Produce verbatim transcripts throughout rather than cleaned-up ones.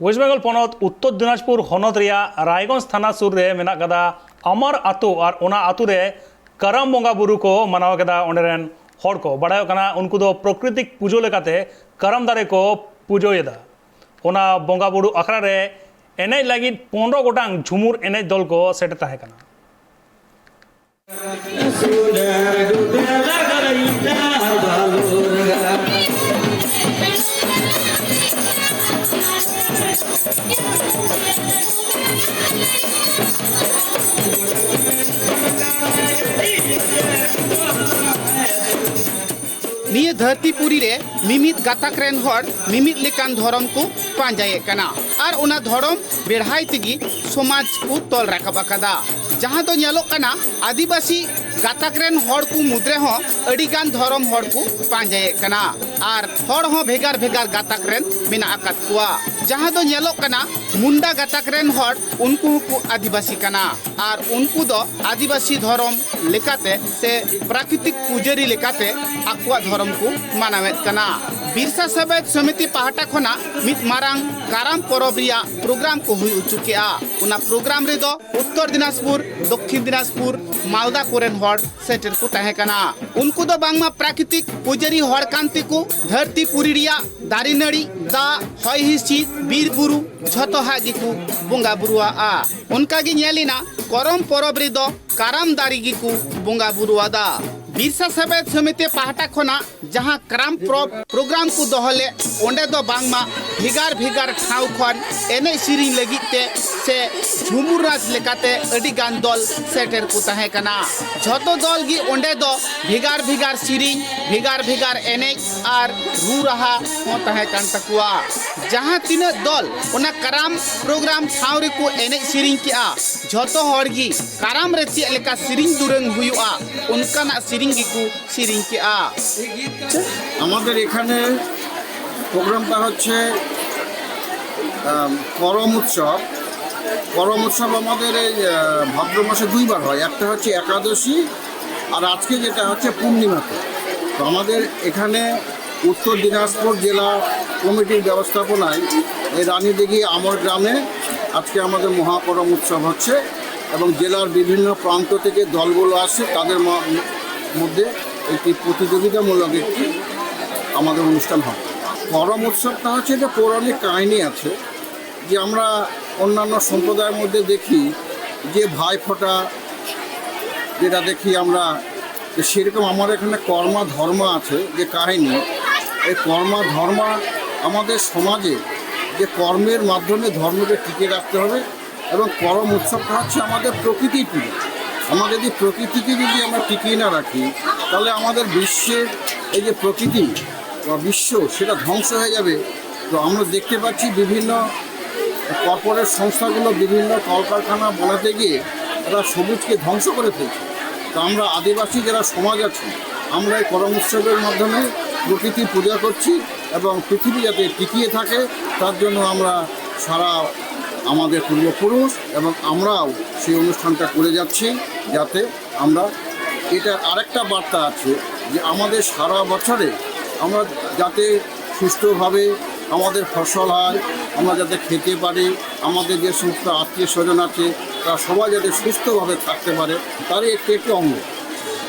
West Bengal ᱯᱚᱱᱚᱛ ᱩᱛᱛᱚᱨ ᱫᱤᱱᱟᱡᱽᱯᱩᱨ ᱦᱚᱱᱚᱛ ᱨᱮᱭᱟᱜ ᱨᱟᱭᱜᱚᱸᱡᱽ ᱛᱷᱟᱱᱟ ᱥᱩᱨ ᱨᱮ ᱢᱮᱱᱟᱜ ᱠᱟᱫᱟ ᱟᱢᱟᱨ ᱟᱛᱳ, ᱟᱨ ᱚᱱᱟ ᱟᱛᱳ ᱨᱮ ᱠᱟᱨᱟᱢ ᱵᱚᱸᱜᱟ ᱵᱩᱨᱩ ᱠᱚ ᱢᱟᱱᱟᱣ ᱠᱮᱫᱟ ᱚᱸᱰᱮ ᱨᱮᱱ ᱦᱚᱲ ᱠᱚ᱾ ᱵᱟᱲᱟᱭᱚᱜ ᱠᱟᱱᱟ ᱩᱱᱠᱩ ᱫᱚ ᱯᱨᱟᱠᱨᱤᱛᱤᱠ ᱯᱩᱡᱟᱹ ᱞᱮᱠᱟᱛᱮ ᱠᱟᱨᱟᱢ ᱫᱟᱨᱮ ᱠᱚ ᱯᱩᱡᱟᱹᱭᱮᱫᱟ᱾ ᱚᱱᱟ ᱵᱚᱸᱜᱟ ᱵᱩᱨᱩ ᱟᱠᱷᱲᱟ ᱨᱮ ᱮᱱᱮᱡ ᱞᱟᱹᱜᱤᱫ ᱯᱚᱱᱨᱚ ᱜᱚᱴᱟᱝ ᱡᱷᱩᱢᱩᱨ ᱮᱱᱮᱡ ᱫᱚᱞ ᱠᱚ ᱥᱮᱴᱮᱨ ᱛᱟᱦᱮᱸ ᱠᱟᱱᱟ᱾ ᱱᱤᱭᱟᱹ ᱫᱷᱟᱹᱨᱛᱤ ᱯᱩᱨᱤ ᱨᱮ ᱢᱤᱢᱤᱫ ᱜᱟᱛᱟᱠ ᱨᱮᱱ ᱦᱚᱲ ᱢᱤᱢᱤᱫ ᱞᱮᱠᱟᱱ ᱫᱷᱚᱨᱚᱢ ᱠᱚ ᱯᱟᱸᱡᱟᱭᱮᱫ ᱠᱟᱱᱟ ᱟᱨ ᱚᱱᱟ ᱫᱷᱚᱨᱚᱢ ᱵᱮᱲᱦᱟᱭ ᱛᱮᱜᱮ ᱥᱚᱢᱟᱡᱽ ᱠᱚ ᱛᱚᱞ ᱨᱟᱠᱟᱵ ᱟᱠᱟᱫᱟ᱾ ᱡᱟᱦᱟᱸ ᱫᱚ ᱧᱮᱞᱚᱜ ᱠᱟᱱᱟ, ᱟᱹᱫᱤᱵᱟᱹᱥᱤ ᱜᱟᱛᱟᱠ ᱨᱮᱱ ᱦᱚᱲ ᱠᱚ ᱢᱩᱫᱽ ᱨᱮᱦᱚᱸ ᱟᱹᱰᱤ ᱜᱟᱱ ᱫᱷᱚᱨᱚᱢ ᱦᱚᱲ ᱠᱚ ᱯᱟᱸᱡᱟᱭᱮᱫ ᱠᱟᱱᱟ ᱟᱨ ᱦᱚᱲ ᱦᱚᱸ ᱵᱷᱮᱜᱟᱨ ᱵᱷᱮᱜᱟᱨ ᱜᱟᱛᱟᱠ ᱨᱮᱱ ᱢᱮᱱᱟᱜ ᱟᱠᱟᱫ ᱠᱚᱣᱟ᱾ ᱡᱟᱦᱟᱸ ᱫᱚ ᱧᱮᱞᱚᱜ ᱠᱟᱱᱟ, ᱢᱩᱱᱰᱟ ᱜᱟᱛᱟᱠ ᱨᱮᱱ ᱦᱚᱲ ᱩᱱᱠᱩ ᱦᱚᱸᱠᱚ ᱟᱹᱫᱤᱵᱟᱹᱥᱤ ᱠᱟᱱᱟ ᱟᱨ ᱩᱱᱠᱩ ᱫᱚ ᱟᱹᱫᱤᱵᱟᱹᱥᱤ ᱫᱷᱚᱨᱚᱢ ᱞᱮᱠᱟᱛᱮ ᱥᱮ ᱯᱨᱟᱠᱨᱤᱛᱤᱠ ᱯᱩᱡᱟᱹᱨᱤ ᱞᱮᱠᱟᱛᱮ ᱟᱠᱚᱣᱟᱜ ᱫᱷᱚᱨᱚᱢ ᱠᱚ ᱢᱟᱱᱟᱣᱮᱫ ᱠᱟᱱᱟ᱾ ᱵᱤᱨᱥᱟ ᱥᱮᱵᱮᱫ ᱥᱚᱢᱤᱛᱤ ᱯᱟᱦᱴᱟ ᱠᱷᱚᱱᱟᱜ ᱢᱤᱫ ᱢᱟᱨᱟᱝ ᱠᱟᱨᱟᱢ ᱯᱚᱨᱚᱵᱽ ᱨᱮᱭᱟᱜ ᱯᱨᱳᱜᱨᱟᱢ ᱠᱚ ᱦᱩᱭ ᱦᱚᱪᱚ ᱠᱮᱜᱼᱟ᱾ ᱚᱱᱟ ᱯᱨᱳᱜᱨᱟᱢ ᱨᱮᱫᱚ ᱩᱛᱛᱚᱨ ᱫᱤᱱᱟᱡᱽᱯᱩᱨ, ᱫᱚᱠᱠᱷᱤᱱ ᱫᱤᱱᱟᱡᱽᱯᱩᱨ, ᱢᱟᱞᱫᱟ ᱠᱚᱨᱮᱱ ᱦᱚᱲ ᱥᱮᱴᱮᱨ ᱠᱚ ᱛᱟᱦᱮᱸ ᱠᱟᱱᱟ᱾ ᱩᱱᱠᱩ ᱫᱚ ᱵᱟᱝᱢᱟ ᱯᱨᱟᱠᱨᱤᱛᱤᱠ ᱯᱩᱡᱟᱹᱨᱤ ᱦᱚᱲ ᱠᱟᱱ ᱛᱮᱠᱚ ᱫᱷᱟᱹᱨᱛᱤ ᱯᱩᱨᱤ ᱨᱮᱭᱟᱜ ᱫᱟᱨᱮ ᱱᱟᱹᱲᱤ, ᱫᱟᱜ, ᱦᱚᱭ ᱦᱤᱸᱥᱤᱫ, ᱵᱤᱨ ᱵᱩᱨᱩ ᱡᱷᱚᱛᱚ ᱦᱟᱜ ᱜᱮᱠᱚ ᱵᱚᱸᱜᱟ ᱵᱩᱨᱩᱣᱟᱜᱼᱟ᱾ ᱚᱱᱠᱟ ᱜᱮ ᱧᱮᱞ ᱮᱱᱟ, ᱠᱚᱨᱚᱢ ᱯᱚᱨᱚᱵᱽ ᱨᱮᱫᱚ ᱠᱟᱨᱟᱢ ᱫᱟᱨᱮ ᱜᱮᱠᱚ ᱵᱚᱸᱜᱟ ᱵᱩᱨᱩᱣᱟᱫᱟ᱾ ᱵᱤᱨᱥᱟ ᱥᱮᱵᱮᱫ ᱥᱚᱢᱤᱛᱤ ᱯᱟᱦᱴᱟ ᱠᱷᱚᱱᱟᱜ ᱡᱟᱦᱟᱸ ᱠᱨᱟᱢ ᱯᱨᱚ-, ᱯᱨᱳᱜᱨᱟᱢ ᱠᱚ ᱫᱚᱦᱚ ᱞᱮᱫ, ᱚᱸᱰᱮ ᱫᱚ ᱵᱟᱝᱢᱟ ᱵᱷᱮᱜᱟᱨ ᱵᱷᱮᱜᱟᱨ ᱴᱷᱟᱶ ᱠᱷᱚᱱ ᱮᱱᱮᱡ ᱥᱮᱨᱮᱧ ᱞᱟᱹᱜᱤᱫ ᱛᱮ ᱥᱮ ᱡᱷᱩᱢᱩᱨ ᱱᱟᱪ ᱞᱮᱠᱟᱛᱮ ᱟᱹᱰᱤ ᱜᱟᱱ ᱫᱚᱞ ᱥᱮᱴᱮᱨ ᱠᱚ ᱛᱟᱦᱮᱸ ᱠᱟᱱᱟ᱾ ᱡᱷᱚᱛᱚ ᱫᱚᱞ ᱜᱮ ᱚᱸᱰᱮ ᱫᱚ ᱵᱷᱮᱜᱟᱨ ᱵᱷᱮᱜᱟᱨ ᱥᱮᱨᱮᱧ, ᱵᱷᱮᱜᱟᱨ ᱵᱷᱮᱜᱟᱨ ᱮᱱᱮᱡ ᱟᱨ ᱨᱩ ᱨᱟᱦᱟ ᱦᱚᱸ ᱛᱟᱦᱮᱸ ᱠᱟᱱ ᱛᱟᱠᱚᱣᱟ᱾ ᱡᱟᱦᱟᱸ ᱛᱤᱱᱟᱹᱜ ᱫᱚᱞ ᱚᱱᱟ ᱠᱟᱨᱟᱢ ᱯᱨᱳᱜᱨᱟᱢ ᱴᱷᱟᱶ ᱨᱮᱠᱚ ᱮᱱᱮᱡ ᱥᱮᱨᱮᱧ ᱠᱮᱜᱼᱟ, ᱡᱷᱚᱛᱚ ᱦᱚᱲ ᱜᱮ ᱠᱟᱨᱟᱢ ᱨᱮ ᱪᱮᱫ ᱞᱮᱠᱟ ᱥᱮᱨᱮᱧ ᱫᱩᱨᱟᱹᱝ ᱦᱩᱭᱩᱜᱼᱟ, ᱚᱱᱠᱟᱱᱟᱜ ᱥᱮᱨᱮᱧ ᱜᱮᱠᱚ ᱥᱮᱨᱮᱧ ᱠᱮᱜᱼᱟ᱾ আমাদের এখানে প্রোগ্রামটা হচ্ছে আম, করম উৎসব। করম উৎসব আমাদের এই আহ, ভাদ্র মাসে দুইবার হয়, একটা হচ্ছে একাদশী, আর আজকে যেটা হচ্ছে পূর্ণিমাতে। তো আমাদের এখানে উত্তর দিনাজপুর জেলা কমিটির ব্যবস্থাপনায় এই রানীদিঘি আমর গ্রামে আজকে আমাদের মহাকরম উৎসব হচ্ছে এবং জেলার বিভিন্ন প্রান্ত থেকে দলগুলো আসছে, তাদের ম- মধ্যে একটি প্রতিযোগিতামূলক একটি আমাদের অনুষ্ঠান হবে। করম উৎসবটা হচ্ছে যে পৌরাণিক কাহিনী আছে, যে আমরা অন্যান্য সম্প্রদায়ের মধ্যে দেখি যে ভাইফোঁটা যেটা দেখি আমরা, যে সেরকম আমার এখানে কর্মা ধর্মা আছে যে কাহিনী। এই কর্মা ধর্মা আমাদের সমাজে যে কর্মের মাধ্যমে ধর্মকে টিকিয়ে রাখতে হবে এবং করম উৎসবটা হচ্ছে আমাদের প্রকৃতির পুজো। আমরা যদি প্রকৃতিকে যদি আমরা টিকিয়ে না রাখি, তাহলে আমাদের বিশ্বের এই যে প্রকৃতি বা বিশ্ব, সেটা ধ্বংস হয়ে যাবে। তো আমরা দেখতে পাচ্ছি বিভিন্ন কর্পোরেট সংস্থাগুলো বিভিন্ন কলকারখানা বানাতে গিয়ে তারা সবুজকে ধ্বংস করে ফেলছে। তো আমরা আদিবাসী যারা সমাজ আছি, আমরা এই করম উৎসবের মাধ্যমে প্রকৃতি পূজা করছি এবং পৃথিবী যাতে টিকিয়ে থাকে, তার জন্য আমরা সারা আমাদের পূর্বপুরুষ এবং আমরাও সেই অনুষ্ঠানটা করে যাচ্ছি, যাতে আমরা, এটা আরেকটা বার্তা আছে যে আমাদের সারা বছরে আমরা যাতে সুষ্ঠুভাবে আমাদের ফসল হয়, আমরা যাতে খেতে পারি, আমাদের যে সমস্ত আত্মীয় স্বজন আছে, তারা সবাই যাতে সুস্থভাবে থাকতে পারে, তারই একটি একটি অঙ্গ।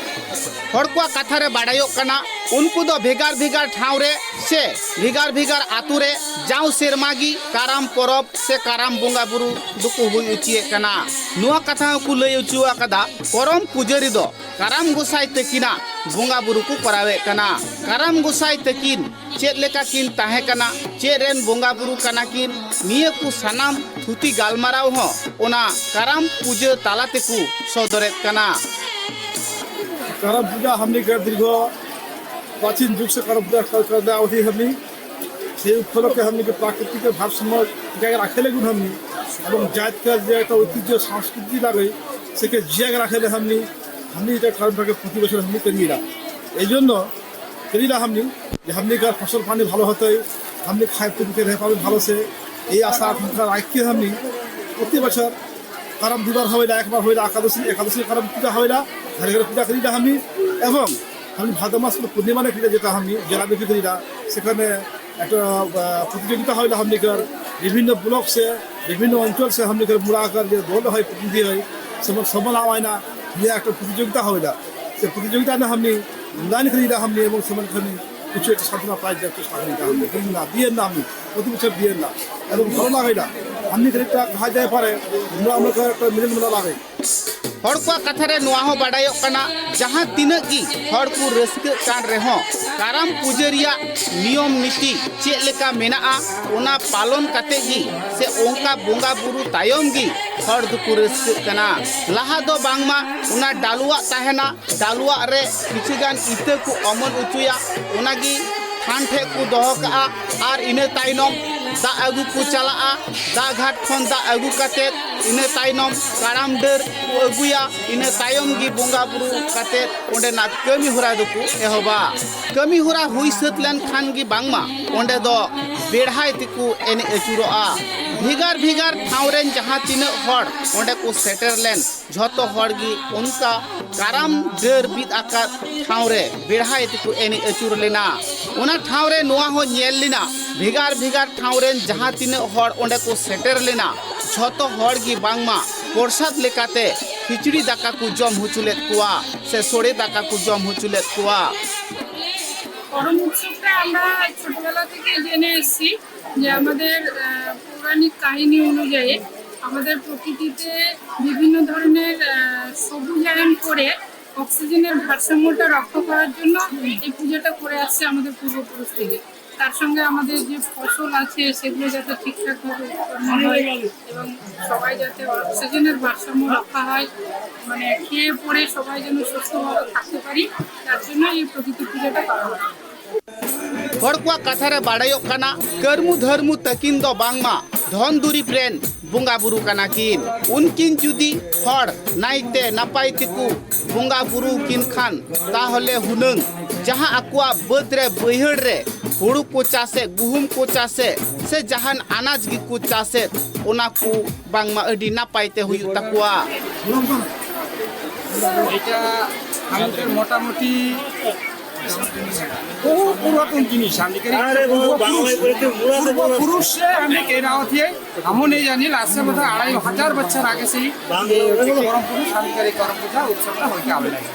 ᱦᱚᱲ ᱠᱚᱣᱟᱜ ᱠᱟᱛᱷᱟ ᱨᱮ ᱵᱟᱰᱟᱭᱚᱜ ᱠᱟᱱᱟ, ᱩᱱᱠᱩ ᱫᱚ ᱵᱷᱮᱜᱟᱨ ᱵᱷᱮᱜᱟᱨ ᱴᱷᱟᱶ ᱨᱮ ᱥᱮ ᱵᱷᱮᱜᱟᱨ ᱵᱷᱮᱜᱟᱨ ᱟᱛᱳ ᱨᱮ ᱡᱟᱣ ᱥᱮᱨᱢᱟ ᱜᱮ ᱠᱟᱨᱟᱢ ᱯᱚᱨᱚᱵᱽ ᱥᱮ ᱠᱟᱨᱟᱢ ᱵᱚᱸᱜᱟ ᱵᱩᱨᱩ ᱫᱚᱠᱚ ᱦᱩᱭ ᱦᱚᱪᱚᱭᱮᱫ ᱠᱟᱱᱟ᱾ ᱱᱚᱣᱟ ᱠᱟᱛᱷᱟ ᱦᱚᱸᱠᱚ ᱞᱟᱹᱭ ᱦᱚᱪᱚ ᱟᱠᱟᱫᱟ, ᱠᱚᱨᱚᱢ ᱯᱩᱡᱟᱹ ᱨᱮᱫᱚ ᱠᱟᱨᱟᱢ ᱜᱚᱸᱥᱟᱭ ᱛᱟᱹᱠᱤᱱᱟᱜ ᱵᱚᱸᱜᱟ ᱵᱩᱨᱩ ᱠᱚ ᱠᱚᱨᱟᱣᱮᱫ ᱠᱟᱱᱟ᱾ ᱠᱟᱨᱟᱢ ᱜᱚᱸᱥᱟᱭ ᱛᱟᱹᱠᱤᱱ ᱪᱮᱫ ᱞᱮᱠᱟ ᱠᱤᱱ ᱛᱟᱦᱮᱸ ᱠᱟᱱᱟ, ᱪᱮᱫ ᱨᱮᱱ ᱵᱚᱸᱜᱟ ᱵᱩᱨᱩ ᱠᱟᱱᱟ ᱠᱤᱱ, ᱱᱤᱭᱟᱹ ᱠᱚ ᱥᱟᱱᱟᱢ ᱛᱷᱩᱛᱤ ᱜᱟᱞᱢᱟᱨᱟᱣ ᱦᱚᱸ ᱚᱱᱟ ᱠᱟᱨᱟᱢ ᱯᱩᱡᱟᱹ ᱛᱟᱞᱟ ᱛᱮᱠᱚ ᱥᱚᱫᱚᱨᱮᱫ ᱠᱟᱱᱟ᱾ करम पूजा हमनी के दीर्घ प्राचीन युग से करम पूजा कर कर आवत ही हमनी। সেই উপলক্ষে हमनी के प्राकृतिक के ভারসাম্য টিকায় রাখে লেগুন हमनी এবং জাত के যে একটা ঐতিহ্য সংস্কৃতি লাগে, সেকে জিয়া রাখে লে हमनी। हमनी এটা করম पूजा के প্রতি বছর हमनी করি না। এই জন্য করি না हमनी যে हमनी का फसल पानी ভালো হতে, हमनी खाए पीने के रह पावे ভালো से। এই আশা আকাঙ্ক্ষা রাখিয়ে हमनी প্রতি বছর করম দুবার হয় না, একবার হয় না, একাদশী একাদশী করম পূজা হয় না, ঘরে ঘরে পূজা করি না हमनी। এবং हमनी ভাদ্র মাস পূর্ণিমা না করি, যেটা हमनी জেলা ব্যাপী করি না, সেখানে একটা আহ, প্রতিযোগিতা হইলো হামনিকার বিভিন্ন ব্লক সে, বিভিন্ন অঞ্চল সে হামনিকার মুড়া আকার যে দল হয়, প্রতিনিধি হয়, সমান সমান আওয়ায় না, নিয়ে একটা প্রতিযোগিতা হইলা। সে প্রতিযোগিতা না হামনি লাইন খেলিলা হামনি এবং সমান খানি কিছু একটা সান্ত্বনা প্রাইজ দেওয়ার চেষ্টা করি হামনি দিন না দিয়ে না হামনি প্রতি বছর দিয়ে না এবং ভালো লাগে না। হামনি খালি একটা কাজ যায় পারে, আমরা আমরা একটা মিলন মেলা লাগে। ᱦᱚᱲ ᱠᱚᱣᱟᱜ ᱠᱟᱛᱷᱟ ᱨᱮ ᱱᱚᱣᱟ ᱦᱚᱸ ᱵᱟᱰᱟᱭᱚᱜ ᱠᱟᱱᱟ, ᱡᱟᱦᱟᱸ ᱛᱤᱱᱟᱹᱜ ᱜᱮ ᱦᱚᱲ ᱠᱚ ᱨᱟᱹᱥᱠᱟᱹᱜ ᱠᱟᱱ ᱨᱮᱦᱚᱸ, ᱠᱟᱨᱟᱢ ᱯᱩᱡᱟᱹ ᱨᱮᱭᱟᱜ ᱱᱤᱭᱚᱢ ᱱᱤᱛᱤ ᱪᱮᱫ ᱞᱮᱠᱟ ᱢᱮᱱᱟᱜᱼᱟ, ᱚᱱᱟ ᱯᱟᱞᱚᱱ ᱠᱟᱛᱮ ᱜᱮ ᱥᱮ ᱚᱱᱠᱟ ᱵᱚᱸᱜᱟ ᱵᱩᱨᱩ ᱛᱟᱭᱚᱢ ᱜᱮ ᱦᱚᱲ ᱫᱚᱠᱚ ᱨᱟᱹᱥᱠᱟᱹᱜ ᱠᱟᱱᱟ᱾ ᱞᱟᱦᱟ ᱫᱚ ᱵᱟᱝᱢᱟ ᱚᱱᱟ ᱰᱟᱞᱩᱣᱟᱜ ᱛᱟᱦᱮᱱᱟ, ᱰᱟᱞᱩᱣᱟᱜ ᱨᱮ ᱠᱤᱪᱷᱩ ᱜᱟᱱ ᱤᱛᱟᱹ ᱠᱚ ᱚᱢᱚᱱ ᱦᱚᱪᱚᱭᱟ, ᱚᱱᱟᱜᱮ ᱛᱷᱟᱱ ᱴᱷᱮᱡ ᱠᱚ ᱫᱚᱦᱚ ᱠᱟᱜᱼᱟ᱾ ᱟᱨ ᱤᱱᱟᱹ ᱛᱟᱭᱱᱚᱢ ᱫᱟᱜ ᱟᱹᱜᱩ ᱠᱚ ᱪᱟᱞᱟᱜᱼᱟ᱾ ᱫᱟᱜ ᱜᱷᱟᱴ ᱠᱷᱚᱱ ᱫᱟᱜ ᱟᱹᱜᱩ ᱠᱟᱛᱮᱫ ᱤᱱᱟᱹ ᱛᱟᱭᱱᱚᱢ ᱠᱟᱨᱟᱢ ᱰᱟᱹᱨ ᱠᱚ ᱟᱹᱜᱩᱭᱟ᱾ ᱤᱱᱟᱹ ᱛᱟᱭᱚᱢ ᱜᱮ ᱵᱚᱸᱜᱟ ᱵᱩᱨᱩ ᱠᱟᱛᱮᱫ ᱚᱸᱰᱮᱱᱟᱜ ᱠᱟᱹᱢᱤ ᱦᱚᱨᱟ ᱫᱚᱠᱚ ᱮᱦᱚᱵᱟ᱾ ᱠᱟᱹᱢᱤ ᱦᱚᱨᱟ ᱦᱩᱭ ᱥᱟᱹᱛ ᱞᱮᱱᱠᱷᱟᱱ ᱜᱮ ᱵᱟᱝᱢᱟ ᱚᱸᱰᱮ ᱫᱚ ᱵᱮᱲᱦᱟᱭ ᱛᱮᱠᱚ ᱮᱱᱮᱡ ᱟᱹᱪᱩᱨᱚᱜᱼᱟ᱾ ᱵᱷᱮᱜᱟᱨ ᱵᱷᱮᱜᱟᱨ ᱴᱷᱟᱶ ᱨᱮᱱ ᱡᱟᱦᱟᱸ ᱛᱤᱱᱟᱹᱜ ᱦᱚᱲ ᱚᱸᱰᱮ ᱠᱚ ᱥᱮᱴᱮᱨ ᱞᱮᱱ, ᱡᱷᱚᱛᱚ ᱦᱚᱲ ᱜᱮ ᱚᱱᱠᱟ ᱠᱟᱨᱟᱢ ᱰᱟᱹᱨ ᱵᱤᱫ ᱟᱠᱟᱫ ᱴᱷᱟᱶ ᱨᱮ ᱵᱮᱲᱦᱟᱭ ᱛᱮᱠᱚ ᱮᱱᱮᱡ ᱟᱹᱪᱩᱨ ᱞᱮᱱᱟ᱾ ᱚᱱᱟ ᱴᱷᱟᱶ ᱨᱮ ᱱᱚᱣᱟ ᱦᱚᱸ ᱧᱮᱞ ᱞᱮᱱᱟ, ᱵᱷᱮᱜᱟᱨ ᱵᱷᱮᱜᱟᱨ ᱴᱷᱟᱶ ᱨᱮᱱ ᱡᱟᱦᱟᱸ ᱛᱤᱱᱟᱹᱜ ᱦᱚᱲ ᱚᱸᱰᱮ ᱠᱚ ᱥᱮᱴᱮᱨ ᱞᱮᱱᱟ, ᱡᱷᱚᱛᱚ ᱦᱚᱲ ᱜᱮ ᱵᱟᱝᱢᱟ ᱯᱨᱚᱥᱟᱫ ᱞᱮᱠᱟᱛᱮ ᱠᱷᱤᱪᱲᱤ ᱫᱟᱠᱟ ᱠᱚ ᱡᱚᱢ ᱦᱚᱪᱚ ᱞᱮᱫ ᱠᱚᱣᱟ ᱥᱮ ᱥᱚᱲᱮ ᱫᱟᱠᱟ ᱠᱚ ᱡᱚᱢ ᱦᱚᱪᱚ ᱞᱮᱫ ᱠᱚᱣᱟ᱾ করম উৎসবটা আমরা ছোটবেলা থেকে জেনে এসেছি যে আমাদের আহ, পৌরাণিক কাহিনী অনুযায়ী আমাদের প্রকৃতিতে বিভিন্ন ধরনের আহ, সবুজায়ন করে অক্সিজেনের ভারসাম্যটা রক্ষা করার জন্য এই পুজোটা করে আসছে আমাদের পূর্বপুরুষ থেকে। তার সঙ্গে আমাদের যে ফসল আছে সেগুলো যাতে ঠিকঠাকভাবে উৎপন্ন হয় এবং সবাই যাতে অক্সিজেনের ভারসাম্য রক্ষা হয়, মানে খেয়ে পড়ে সবাই যেন সুস্থভাবে থাকতে পারি, তার জন্য এই প্রকৃতি পুজোটা করা হয়। ᱦᱚᱲ ᱠᱚᱣᱟᱜ ᱠᱟᱛᱷᱟ ᱨᱮ ᱵᱟᱰᱟᱭᱚᱜ ᱠᱟᱱᱟ, ᱠᱟᱹᱨᱢᱩ ᱫᱷᱟᱹᱨᱢᱩ ᱛᱟᱹᱠᱤᱱ ᱫᱚ ᱵᱟᱝᱢᱟ ᱫᱷᱚᱱ ᱫᱩᱨᱤᱵ ᱨᱮᱱ ᱵᱚᱸᱜᱟ ᱵᱩᱨᱩ ᱠᱟᱱᱟ ᱠᱤᱱ᱾ ᱩᱱᱠᱤᱱ ᱡᱩᱫᱤ ᱦᱚᱲ ᱱᱟᱭᱛᱮ ᱱᱟᱯᱟᱭ ᱛᱮᱠᱚ ᱵᱚᱸᱜᱟ ᱵᱩᱨᱩ ᱠᱤᱱ ᱠᱷᱟᱱ, ᱛᱟᱦᱚᱞᱮ ᱦᱩᱱᱟᱹᱝ ᱡᱟᱦᱟᱸ ᱟᱠᱚᱣᱟᱜ ᱵᱟᱹᱫᱽ ᱨᱮ ᱵᱟᱹᱭᱦᱟᱹᱲ ᱨᱮ ᱦᱩᱲᱩ ᱠᱚ ᱪᱟᱥᱮᱫ, ᱜᱩᱦᱩᱢ ᱠᱚ ᱪᱟᱥᱮᱫ ᱥᱮ ᱡᱟᱦᱟᱱ ᱟᱱᱟᱡᱽ ᱜᱮᱠᱚ ᱪᱟᱥᱮᱫ, ᱚᱱᱟ ᱠᱚ ᱵᱟᱝᱢᱟ ᱟᱹᱰᱤ ᱱᱟᱯᱟᱭ ᱛᱮ ᱦᱩᱭᱩᱜ ᱛᱟᱠᱚᱣᱟ᱾ এটা আমাদের মোটামুটি বহু পুরাতন জিনিস। আমি কেন আরে বাবা, বাংলায় বলেছে, মুরাদে পূর্বপুরুষ সে আমি কেনা হতে। हम नहीं जानी, आज से मतलब अढ़ाई हजार बच्चर आगे से ही ये करम पूजा, शांति करे करम पूजा उत्सव का होके आवे लगे।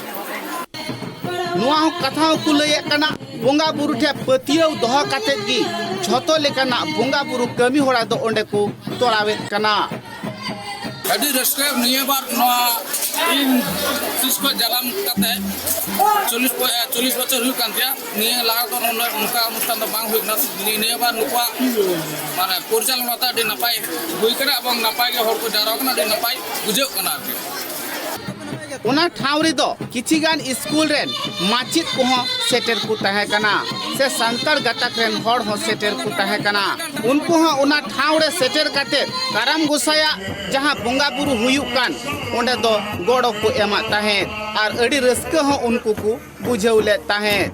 ᱱᱚᱣᱟ ᱦᱚᱸ ᱠᱟᱛᱷᱟ ᱦᱚᱸᱠᱚ ᱞᱟᱹᱭᱮᱫ ᱠᱟᱱᱟ, ᱵᱚᱸᱜᱟ ᱵᱩᱨᱩ ᱴᱷᱮᱱ ᱯᱟᱹᱛᱭᱟᱹᱣ ᱫᱚᱦᱚ ᱠᱟᱛᱮᱫ ᱜᱮ ᱡᱷᱚᱛᱚ ᱞᱮᱠᱟᱱᱟᱜ ᱵᱚᱸᱜᱟ ᱵᱩᱨᱩ ᱠᱟᱹᱢᱤ ᱦᱚᱨᱟ ᱫᱚ ᱚᱸᱰᱮ ᱠᱚ ᱛᱚᱨᱟᱣᱮᱫ ᱠᱟᱱᱟ᱾ ᱟᱹᱰᱤ ᱨᱟᱹᱥᱠᱟᱹ ᱱᱤᱭᱟᱹ ᱵᱟᱨ ᱱᱚᱣᱟ ᱤᱧ ᱛᱤᱥ ᱠᱷᱚᱱ ᱡᱟᱱᱟᱢ ᱠᱟᱛᱮ ᱪᱚᱞᱞᱤᱥ ᱯᱚ-, ᱪᱚᱞᱞᱤᱥ ᱵᱚᱪᱷᱚᱨ ᱦᱩᱭᱩᱜ ᱠᱟᱱ ᱛᱤᱧᱟ᱾ ᱱᱤᱭᱟᱹ ᱞᱟᱦᱟ ᱫᱚ ᱱᱩᱱᱟᱹᱜ ᱚᱱᱠᱟ ᱚᱱᱩᱥᱴᱷᱟᱱ ᱫᱚ ᱵᱟᱝ ᱦᱩᱭ ᱠᱟᱱᱟ᱾ ᱱᱤᱭᱟᱹ, ᱱᱤᱭᱟᱹ ᱵᱟᱨ ᱱᱩᱠᱩᱣᱟᱜ ᱢᱟᱱᱮ ᱯᱚᱨᱤᱪᱟᱞᱚᱱᱟ ᱛᱮ ᱟᱹᱰᱤ ᱱᱟᱯᱟᱭ ᱦᱩᱭ ᱠᱟᱱᱟ ᱮᱵᱚᱝ ᱱᱟᱯᱟᱭ ᱜᱮ ᱦᱚᱲ ᱠᱚ ᱡᱟᱣᱨᱟ ᱠᱟᱱᱟ, ᱟᱹᱰᱤ ᱱᱟᱯᱟᱭ ᱵᱩᱡᱷᱟᱹᱜ ᱠᱟᱱᱟ ᱟᱨᱠᱤ᱾ ᱚᱱᱟ ᱴᱷᱟᱶ ᱨᱮᱫᱚ ᱠᱤᱪᱷᱤ ᱜᱟᱱ ᱥᱠᱩᱞ ᱨᱮᱱ ᱢᱟᱪᱮᱫ ᱠᱚᱦᱚᱸ ᱥᱮᱴᱮᱨ ᱠᱚ ᱛᱟᱦᱮᱸ ᱠᱟᱱᱟ, ᱥᱮ ᱥᱟᱱᱛᱟᱲ ᱜᱟᱛᱟᱠ ᱨᱮᱱ ᱦᱚᱲ ᱦᱚᱸ ᱥᱮᱴᱮᱨ ᱠᱚ ᱛᱟᱦᱮᱸ ᱠᱟᱱᱟ᱾ ᱩᱱᱠᱩ ᱦᱚᱸ ᱚᱱᱟ ᱴᱷᱟᱶ ᱨᱮ ᱥᱮᱴᱮᱨ ᱠᱟᱛᱮ ᱠᱟᱨᱟᱢ ᱜᱚᱸᱥᱟᱭᱟᱜ ᱡᱟᱦᱟᱸ ᱵᱚᱸᱜᱟ ᱵᱩᱨᱩ ᱦᱩᱭᱩᱜ ᱠᱟᱱ, ᱚᱸᱰᱮ ᱫᱚ ᱜᱚᱲᱚ ᱠᱚ ᱮᱢᱟᱜ ᱛᱟᱦᱮᱸᱫ ᱟᱨ ᱟᱹᱰᱤ ᱨᱟᱹᱥᱠᱟᱹ ᱦᱚᱸ ᱩᱱᱠᱩ ᱠᱚ ᱵᱩᱡᱷᱟᱹᱣ ᱞᱮᱫ ᱛᱟᱦᱮᱸᱫ᱾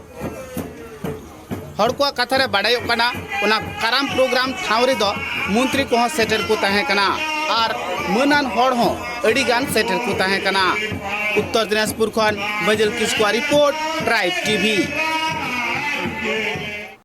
ᱦᱚᱲ ᱠᱚᱣᱟᱜ ᱠᱟᱛᱷᱟ ᱨᱮ ᱵᱟᱰᱟᱭᱚᱜ ᱠᱟᱱᱟ, ᱚᱱᱟ ᱠᱟᱨᱟᱢ ᱯᱨᱳᱜᱨᱟᱢ ᱴᱷᱟᱶ ᱨᱮᱫᱚ ᱢᱚᱱᱛᱨᱤ ᱠᱚᱦᱚᱸ ᱥᱮᱴᱮᱨ ᱠᱚ ᱛᱟᱦᱮᱸ ᱠᱟᱱᱟ ᱟᱨ ᱢᱟᱹᱱᱟᱱ ᱦᱚᱲ ᱦᱚᱸ ᱟᱹᱰᱤ ᱜᱟᱱ ᱥᱮᱴᱮᱨ ᱠᱚ ᱛᱟᱦᱮᱸ ᱠᱟᱱᱟ᱾ ᱩᱛᱛᱚᱨ ᱫᱤᱱᱟᱡᱽᱯᱩᱨ ᱠᱷᱚᱱ ᱵᱟᱹᱡᱟᱹᱞ ᱠᱤᱥᱠᱩᱣᱟᱜ ᱨᱤᱯᱳᱨᱴ, ᱴᱨᱟᱭᱤᱵᱽ ᱴᱤᱵᱷᱤ᱾